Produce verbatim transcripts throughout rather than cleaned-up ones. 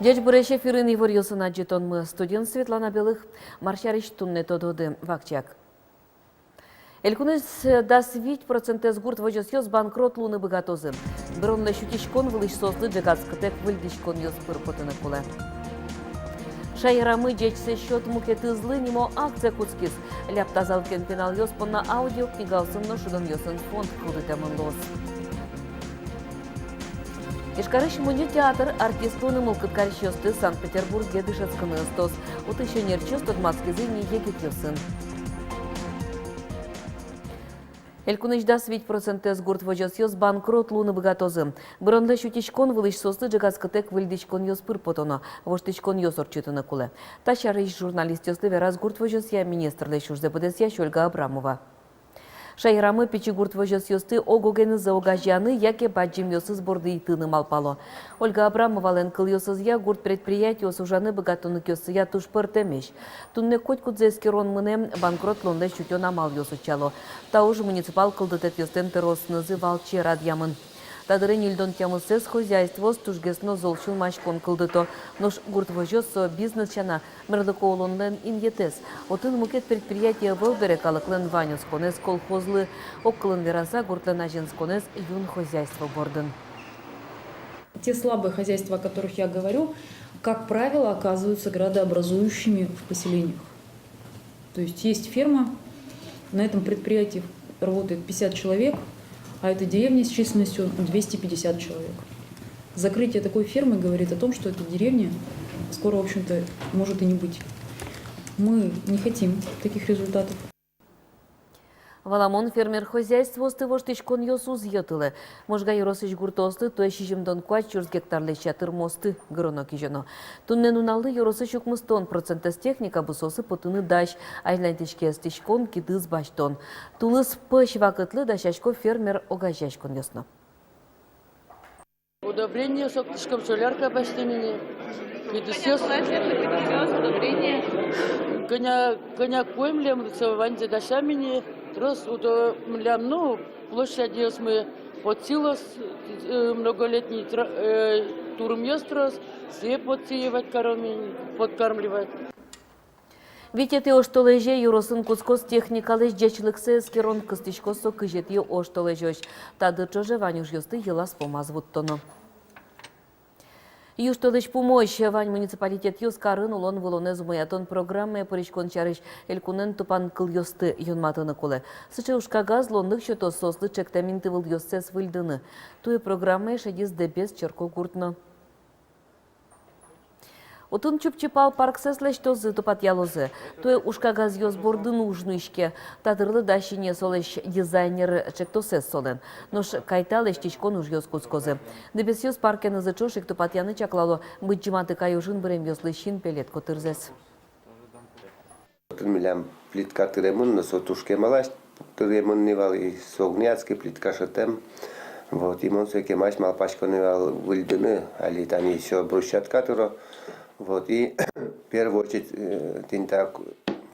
Ӟечбуресь! Эфирын иворъёсын адӟытонмы, студиын Светлана Белых. Мар сярысь туннэ тододы вакчияк. Элькунэз дас вить процентэз гурт возёсъёс банкрот луыны быгатозы. Быронлэсь утиськон вылысь соослы ӝегатскытэк выльдӥськонъёс пыр потыны кулэ. Шаерамы «Ӟечсэ сёт мукетызлы» нимо акция кутскиз. Ляб тазалыкен пиналъёс понна аудиокнигаосын но шудонъёсын фонд кылдытэмын луоз. Ижкарысь Мунё театр артист луыны мылкыд карисьёсты Санкт-Петербурге дышетскыны ыстоз. Отысь ӧнерчиос тодматскизы ни егитъёсын. Элькунысь дас вить процентэз гурт возёсъёс банкрот луыны быгатозы. Быронлэсь утиськон вылысь соослы ӝегатскытэк выльдӥськонъёс пыр потоно, воштӥськонъёс ортчытыны кулэ. Та сярысь журналистъёслы вераз гурт возёсъя министрлэсь ужзэ быдэсъясь Ольга Абрамова. Шаерамы пичи гурт возёсъёсты ог-огенызы огазеяны яке бадӟымъёсыз борды итыны малпало. Ольга Абрамовалэн кылъёсызъя, гурт предприятиос ужаны быгатонлыкъёссыя туж пӧртэмесь. Туннэ котькудзэ эскерон мынэ, банкрот луонлэсь утён амалъёс утчало. Та уж муниципал кылдытэтъёслэн тӧроосынызы валче радъямын. Та дыре ньыльдон тямысэз хозяйствоос тужгес но зол сюлмаськон кылдыто. Нош гурт возёс — со бизнес сяна мерлыко улонлэн инъетэз. Отын мукет предприятие ӧвӧл бере, калыклэн вань осконэз колхозлы, огкылын вераса, гуртлэн азинсконэз юн хозяйство бордын. Те слабые хозяйства, о которых я говорю, как правило, оказываются градообразующими в поселениях. То есть есть ферма, на этом предприятии работает пятьдесят человек, а это деревня с численностью двести пятьдесят человек. Закрытие такой фермы говорит о том, что этой деревни скоро, в общем-то, может и не быть. Мы не хотим таких результатов. Валамон, фермер хозяйствоосты воштӥськонъёс уз йӧтылэ. Можга ёросысь гуртоослы туэ сизьымдон куать сюрс гектарлэсь ятыр мосты гыроно-кизёно. Туннэ нуналлы ёросысь укмыстон процентэз техника бусыосы потыны дась, азьланьтӥське эстӥськон, кидыс басьтон. Тулыс пӧсь вакытлы дасясько фермер огазеяськонъёс но. Удобрениос октӥськом, солярка басьтӥм ини. Кидысъёс. Удобрение. Кӧня, кӧня куэм лемлы, со ваньзэ дасям ини. Трос удо милям, ну, площадьёсмы, подсилос, э, многолетний тра-, э, турымъёс трос, сое подсеивать каром ини, подкармливать. Витетӥ оштолэзе ёросын кутскоз техникалэсь ӟечлыксэ эскерон. Кыстӥськоз со кызетӥ оштолэзёзь. Та дыр ӵоже вань ужъёсты йылаз-пумаз вуттоно. Южтолэзь пумозь вань муниципалитетъёс карын улон-вылонэз умоятон программае пыриськон сярысь элькунэн тупанкылъёсты юнматыны кулэ. Сыӵе ужкагаз луонлык сётоз соослы ӵектэм интывылъёссэс выльдыны. Туэ программае шедиз Дэбес черкогурт но. Отын Чупчи пал парксэс лэсьтозы, тупатъялозы. Туэ ужкагазъёс бордын уж нуиське. Та дырлы дась ини солэсь дизайнер ӵектосэз солэн. Нош кайта лэсьтӥськон ужъёс кутскозы. Дэбесъёс паркенызы ӵош ик тупатъяны чаклало Быдӟым Атыкай ожын быремъёслы синпелет котырзэс. Отын милям плитка тыремын, но со туж кемалась тыремын ни вал, и со огнеяцкий плитка шӧтэм. Вот, и мон сое кемалась малпасько ни вал выльдыны, али тани со брусчатка тыро. Вот, и в первую очередь, э, тӥни та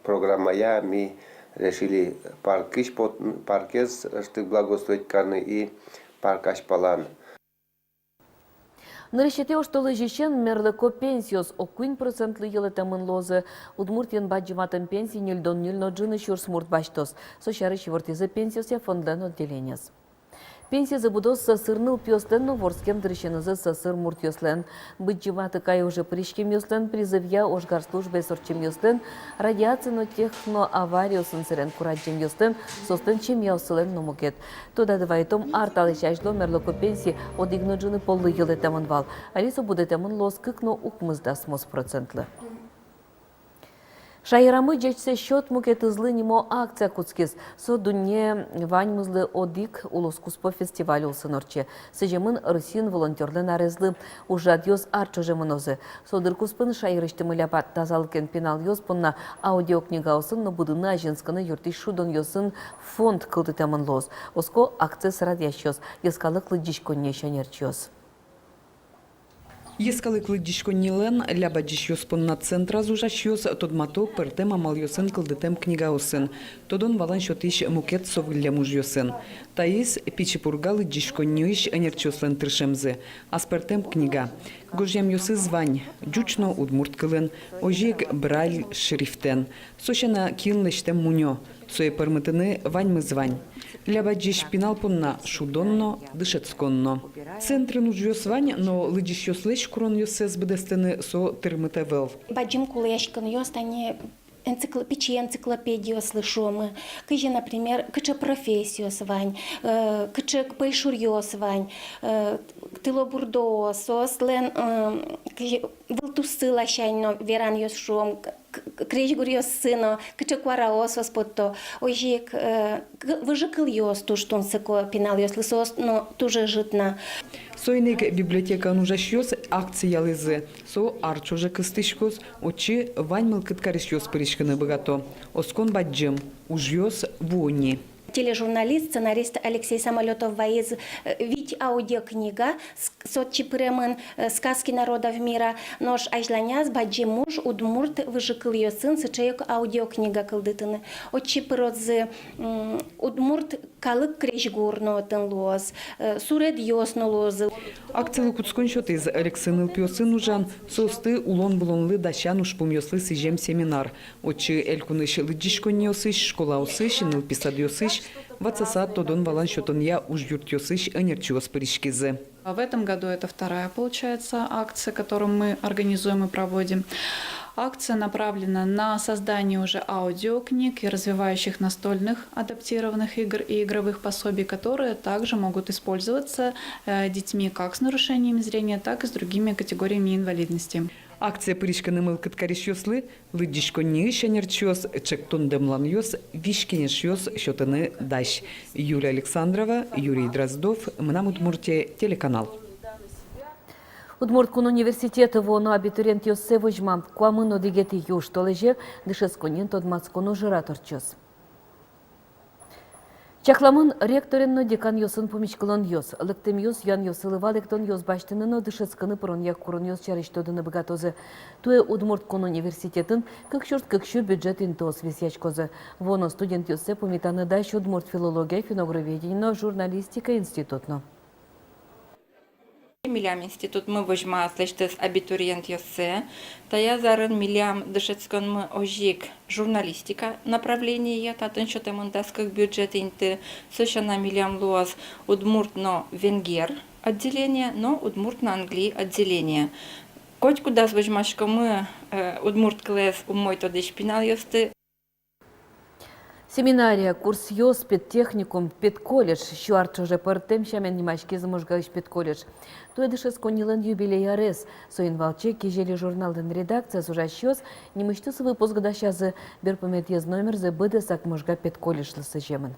программая ми решили паркысь пот-, паркез ыштык благоустроить карыны и парк азьпалан. Нырысетӥ оштолэзьысен мерлыко пенсиос ог куинь процентлы йылэтэмын луозы. Удмуртиын бадӟыматэм пенси ньыльдон ньыль но ӝыны сюрс мурт басьтоз. Со сярысь ивортӥзы Пенсиосъя фондлэн отделениез. Пенсизы будоз сӧсыр нылпиослэн но вордскем дырысенызы сӧсыр муртъёслэн. Быдӟым Атыкай оже пыриськемъёслэн, призывъя ожгар службаез ортчемъёслэн, радиация но техноавариосын сэрен курадӟемъёслэн, соослэн семьяоссылэн но мукет. Тодады вайытом, ар талэсь азьло мерлыко пенси одӥг но ӝыны поллы йылэтэмын вал. Али со будэтэмын луоз кык но укмыс дасмос процентлы. Шаерамы «Ӟечсэ сёт мукетызлы» нимо акция кутскиз. Со дунне ваньмызлы одӥг улоскуспо фестиваль улсын ортче. Сӥземын Россиын волонтёрлэн арезлы. Ужрадъёс ар ӵоже мынозы. Со дыр куспын шаерысьтымы ляб тазалыкен пиналъёс понна аудиокнигаосын но будыны, азинскыны юрттӥсь шудонъёсын фонд кылдытэмын луоз. Оско акциез радъясьёс, йӧскалык лыдӟиськонниысь ӧнерчиос. Йӧскалык лыдӟиськоннилэн ляб адӟисьёс понна центраз ужасьёс тодмато пӧртэм амалъёсын кылдытэм книгаосын, тодон-валан сётӥсь мукет со выллем ужъёсын. Таиз Пичи Пурга лыдӟиськонниысь ӧнерчиослэн тыршемзы. Аспӧртэм книга. Гожъямъёсыз вань ӟуч но удмурт кылын, озьы ик брайль шрифтэн. Со сяна киын лэсьтэм мунё. Сое пӧрмытыны ваньмыз вань. Ляб адӟись пинал понна шудон но, дышетскон но. Центрын ужъёс вань, но лыдӟисьёслэсь куронъёссэс быдэстыны со тырмыт ӧвӧл. Бадӟым кулэяськонъёс тани энцикло-, пичи энциклопедиослы шуомы. Кызьы, например, кыӵе профессиос вань, э, кыӵе пӧйшуръёс вань, э, тылобурдоос, соослэн, э, кызьы, вылтуссы ласянь но веранъёс шуом, к-, к-, крезьгуръёссы но, кыӵе куараос соос потто. Озьы ик, э, к-, выжыкылъёс туж тунсыко пиналъёслы, соос но туж ӧжыт на. Соин ик библиотекаын ужасьёс акци ялӥзы. Со ар ӵоже кыстӥськоз, отчы вань мылкыд карисьёс пыриськыны быгато. Оскон бадӟым, ужъёс вуо ни. Тележурналист, сценарист Алексей Самолётов вайиз, э, вить аудиокнига, с-, со отчы пыремын, э, «Сказки народов мира», нош азьланяз бадӟым уж удмурт выжыкылъёсын сыӵе ик аудиокнига кылдытыны. Отчы пырозы, м, удмурт калык крезьгур но отын луоз, э, суредъёс но луозы. Акцилы кутскон сётӥз Элькунын нылпиосын ужан, соосты улон-вылонлы дасян ужпумъёслы сӥзем семинар. Отчы элькунысь лыдӟиськонниосысь, школаосысь, нылпи садъёсысь, ватсаса тодон-валан сётонъя ужъюртъёсысь ӧнерчиос пыриськизы. А в этом году это вторая, получается, акция, которую мы организуем и проводим. Акция направлена на создание уже аудиокниг и развивающих настольных адаптированных игр и игровых пособий, которые также могут использоваться, э, детьми как с нарушениями зрения, так и с другими категориями инвалидности. Акцие пыриськыны мылкыд карисьёслы лыдӟиськонниысь ӧнерчиос ӵектон-дэмланъёс, визь-кенешъёс сётыны дась. Юлия Александрова, Юрий Дроздов, «Мынам Удмуртие» телеканал. Удмурт кун университет вуоно абитуриентъёссэ возьма. Куамын одӥгетӥ южтолэзе дышетсконниын тодматскон ужрад ортчоз. Чакламын ректорен но деканъёсын пумиськылонъёс. Лыктэмъёс юанъёсылы вал эктонъёс басьтыны но дышетскыны пыронъя куронъёс сярысь тодыны быгатозы. Туэ Удмурт кун университетын кык сюрс кык сю бюджет интыос висъяськозы. Вуоно студентъёссэ пумитаны дась удмурт филология, финно-угроведение но журналистика институт но. Милям институтмы возьма аслэсьтыз абитуриентъёссэ. Таяз арын милям дышетсконмы озьы ик журналистика направление, татын сётэмын дас кык бюджет инты. Со сяна милям луоз удмурт но венгер отделение, но удмурт но англи отделение. Котькудаз возьмаськомы, э, удмурт кылэз умой тодӥсь пиналъёсты. Семинария, курсъёс, педтехникум, педколледж. Сю ар ӵоже пӧртэм сямен нимаськиз Можгаысь педколледж. Туэ дышетсконнилэн юбилей арез. Соин валче «Кизили» журналлэн редакцияз ужасьёс нимысьтыз выпуск дасязы. Берпуметӥез номерзы быдэсак Можга педколледжлы сӥземын.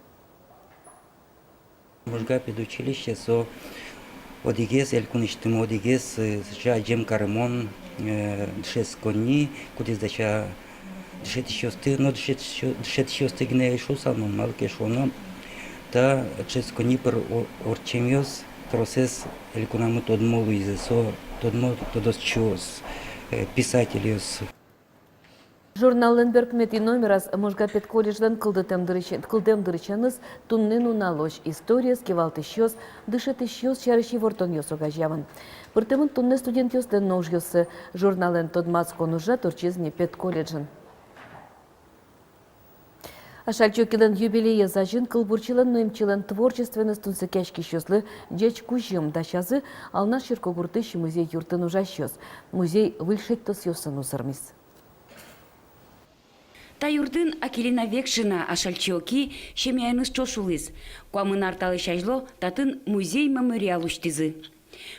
Можга педучилище со одӥгез, элькунысьтымы одӥгез, э, сыӵе адӟем карымон, э, дышетсконни, кудӥз дася дышетӥсьёсты, но дышетӥсьё-, дышетӥсьёсты гинэ ӧй шуысал мон, малы ке шуоно, та дышетсконни пыр о-, ортчемъёс тросэз элькунамы тодмо луизы, со тодмо тодосчиос, э, писательёс. Журналлэн берпуметӥ номераз Можга педколледжлэн кылдытэм дырысь-, кылдэм дырысеныз туннэ нуналозь историез, кивалтӥсьёс, дышетӥсьёс сярысь ивортонъёс огазеямын. Пыртэмын туннэ студентъёслэн но ужъёссы. Журналлэн тодматскон ужрад ортчиз ни педколледжын. Ашальчи Окилэн юбилеез азьын кылбурчилэн но эмчилэн творчествоеныз тунсыкъяськисьёслы ӟеч кузьым дасязы Алнаш черкогуртысь музей юртын ужасьёс. Музей выль шедьтосъёсын узырмиз. Та юртын Акилина Векшина, Ашальчи Оки, семьяеныз ӵош улӥз. Куамын ар талэсь азьло татын музей-мемориал усьтӥзы.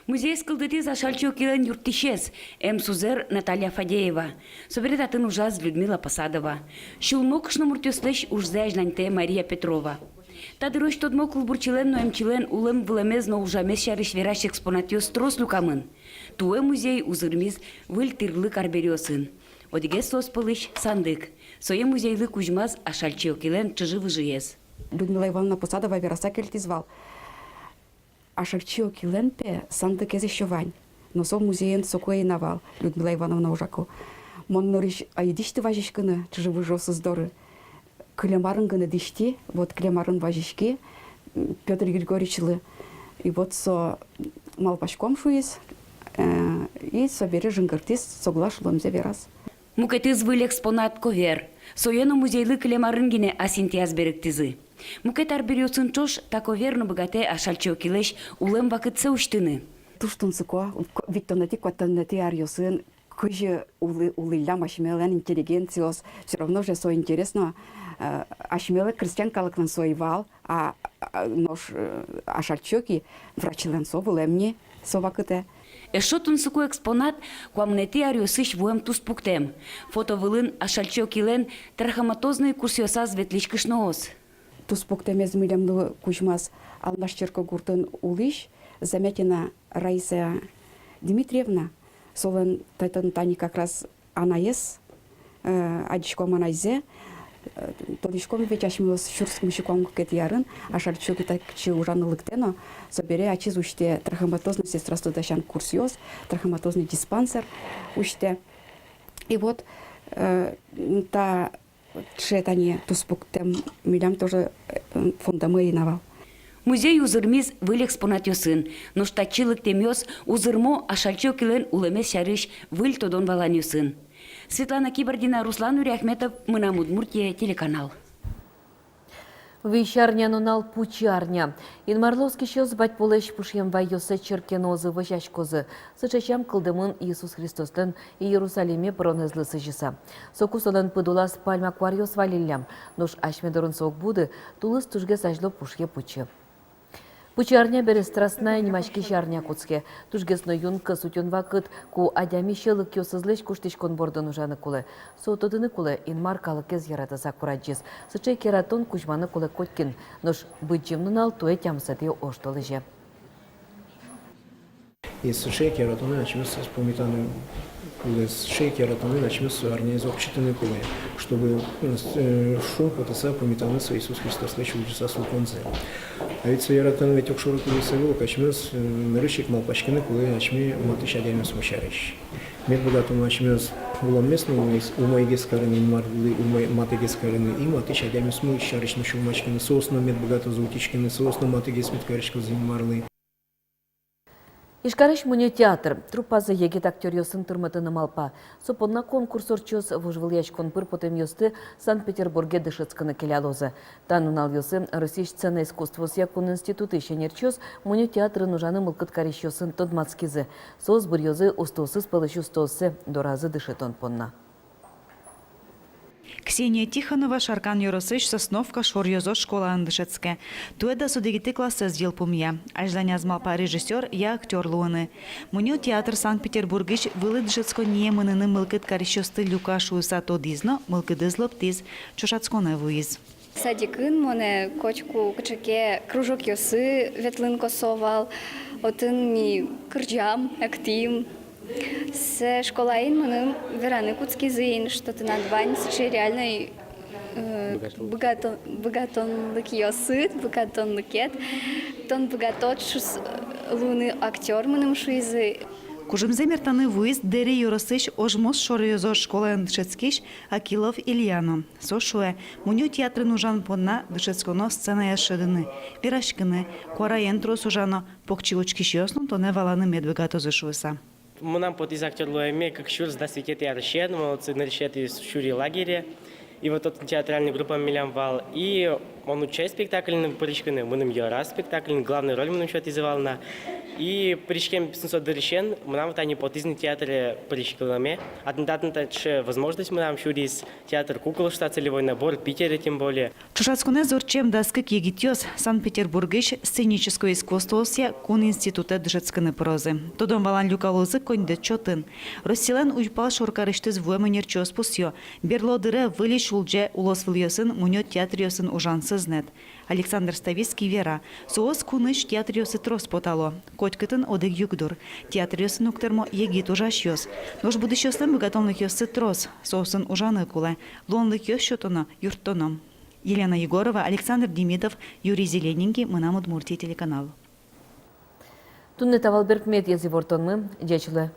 Музейез кылдытӥз Ашальчи Окилэн юрттӥсез, эмсузэр Наталья Фадеева. Собере татын ужаз Людмила Посадова. Сюлмо кышномуртъёслэсь ужзэ азьланьтэ Мария Петрова. Та дырозь тодмо кылбурчилэн но эмчилэн улэм-вылэмез но ужамез сярысь верась экспонатъёс трос люкамын. Туэ музей узырмиз выль тӥрлык арбериосын. Одӥгез соос пӧлысь — сандык. Сое музейлы кузьмаз Ашальчи Окилэн чыжы-выжыез. Людмила Ивановна Посадова вераса кельтӥз вал: Ашальчи Окилэн, пе, сандыкез ещё вань. Но со музеен соку ӧй на вал, Людмила Ивановна ужаку. Мон нырысь ӧй дӥсьты вазиськыны чыжы-выжыосыз доры. Кылем арын гинэ дӥсьтӥ, вот кылем арын вазиськи, м, Пётр Григорьевичлы. И вот со, м, малпаськом шуиз, э, и собере жингыртӥз, соглаш луэмзэ вераз. Мукетыз выль экспонат — ковер. Сое но музейлы кылем арын гинэ ас интыяз берыктӥзы. Мукет арбериосын ӵош та ковер но быгатэ Ашальчи Окилэсь улэм вакытсэ усьтыны. Туж тунсыко, ко-, витьтонэтӥ, куатьтонэтӥ аръёсын кызьы улы-, улӥллям асьмелэн интеллигенциос, всё равно же со интересно, э, асьмелэн крестьян калыклэн со ӧй вал, а, а, нош, э, Ашальчи Оки врачлэн со вылэм ни со вакытэ. Эшшо тунсыко экспонат — куамынэтӥ аръёсысь вуэм туспуктэм. Фото вылын Ашальчи Окилэн трахоматозной курсъёсаз ветлӥсь кышноос. Туспуктэмез милемлы кузьмаз Алнаш черкогуртын улӥсь Замятина Раиса Дмитриевна. Солэн татын тани как раз анаез, э, адӟиськом анайзэ, э, тодӥськом ведь асьмеос сюрс укмыс сю куамын кыкетӥ арын Ашальчи Оки татчы ужаны лыктэ но, собере ачиз усьтэ трахоматозной сестраос дасян курсъёс, трахоматозной диспансер усьтэ. И вот, э, та Сыӵе тани туспуктэм милям тоже, э, фондамы ӧй на вал. Музей узырмиз выль экспонатъёсын, нош татчы лыктэмъёс узырмо Ашальчи Окилэн улэмез сярысь выль тодон-валанъёсын. Светлана Кибардина, Руслан Нуриахметов, «Мынам Удмуртие» телеканал. Вуись арня нунал — пучы арня. Инмарлы оскисьёс бадьпулэсь пушъем вайёссэ черке нуозы, вӧсяськозы. Сыӵе сям кылдэмын Иисус Христослэн Иерусалиме пыронэзлы сӥзьыса. Соку солэн пыд улаз пальма куаръёс валиллям. Нош асьме дорын со уг буды, тулыс тужгес азьло пушъе пучы. Пучы арня бере Страстная нимаськись арня кутске. Тужгес но юн кӧс утён вакыт, ку адями сьӧлыкъёсызлэсь куштӥськон бордын ужаны кулэ. Со тодыны кулэ: Инмар калыкез яратыса курадӟиз. Сыӵе ик яратон кузьманы кулэ котькин. Нош Быдӟым нунал туэ тямысэтӥ оштолэзе. И сыӵе ик яратонэн асьмеос пумитаны кулэ, сыӵе ик яратонэн асьмеос со арняез ортчытыны кулэ, чтобы, э, шумпотыса пумитаны со Иисус Христослэсь улӟыса султонзэ. А ведь со яратон ведь огшоры кулэ со вылок, асьмеос, э, нырысь ик малпаськыны кулэ асьме матысь адямиосмы сярысь. Мед быгатом асьмеос улонмес но умой-, умойгес карыны, Инмарлы умой-, матэгес карыны, и матысь адямиосмы сярысь но сюлмаськыны, соос но мед быгатозы утиськыны, соос но матэгес мед кариськозы Инмарлы. Ижкарысь «Мунё» театр труппазэ егит актёръёсын тырмытыны малпа. Со понна конкурс ортчоз. Вожвылъяськон пыр потэмъёсты Санкт-Петербурге дышетскыны келялозы. Та нуналъёсы Россиысь сцена искусствоосъя кун институтысь ӧнерчиос «Мунё» театрын ужаны мылкыд карисьёсын тодматскизы. Соос быръёзы устоосыз пӧлысь устооссэ доразы дышетон понна. Ксения Тихонова Шаркан ёросысь Сосновка шоръёзо школаын дышетске. Туэ дас одӥгетӥ классэз йылпумъя. Азьланяз малпа режиссёр я актёр луыны. «Мунё» театр Санкт-Петербургысь вылӥ дышетсконние мыныны мылкыд карисьёсты люка шуыса тодӥз но мылкыдыз лыктӥз, ӵошатсконэ вуиз. Садикын монэ котьку кыӵе ке кружокъёсы ветлыны косо вал, отын ми кырӟам, эктӥм. Сое школаын мыным вераны кутскизы ини, что тынад вань сыӵе реальной, э, быгатон-, быгатон-, быгатонлыкъёсыд, быгатонлыкед, тон быгатод шуыса луыны актёр, мыным шуизы. Кужымзэ мертаны вуиз Дэри ёросысь Ожмос шоръёзо школаын дышетскись Акилов Илья но. Со шуэ, «Мунё» театрын ужан понна дышетсконо сценаяз шӧдыны, вераськыны, куараен трос ужано, покчи учкисьёс но тонэ валаны мед быгатозы шуыса. Мынам потӥз актёр луэме кык сюрс дас витетӥ арысен, мон отчы нырысетӥ сюри лагере. И вот отын театральной группамы милям вал. И мон утчай спектакльын пыриськыны, мыным яраз спектакльын, главной роль мыным сётӥзы вал на. И пыриськем со дырысен мынам вот ини потӥз ни театре пыриськылэме. Отын, отын таӵе возможность мынам сюриз, театр кукол шуыса, целевой набор, Питере тем более. Ӵошатсконэз ортчем дас кык егитъёс Санкт-Петербургысь сценической искусствоосъя кун институтэ дышетскыны пырозы. Тодон-валан люкалозы коньдэт чотын. Россилэн уйпал шоркарысьтыз вуэм ӧнерчиос пусъё: берло дыре выльысь улӟе улосвылъёсын, «Мунё» театръёсын ужан сӧзнэт. Александр Ставицкий вера, соос кунысь театръёсы трос потало. Котькытын одӥг югдур: театръёсын уг тырмо егит ужасьёс. Нош будӥсьёслэн быгатонлыкъёссы трос, соосын ужаны кулэ, луонлыкъёс сётоно, юрттоно. Елена Егорова, Александр Демидов, Юрий Зелененький, «Мынам Удмуртие» телеканал. Туннэ та вал берпуметӥез ивортонмы. Ӟеч луэ.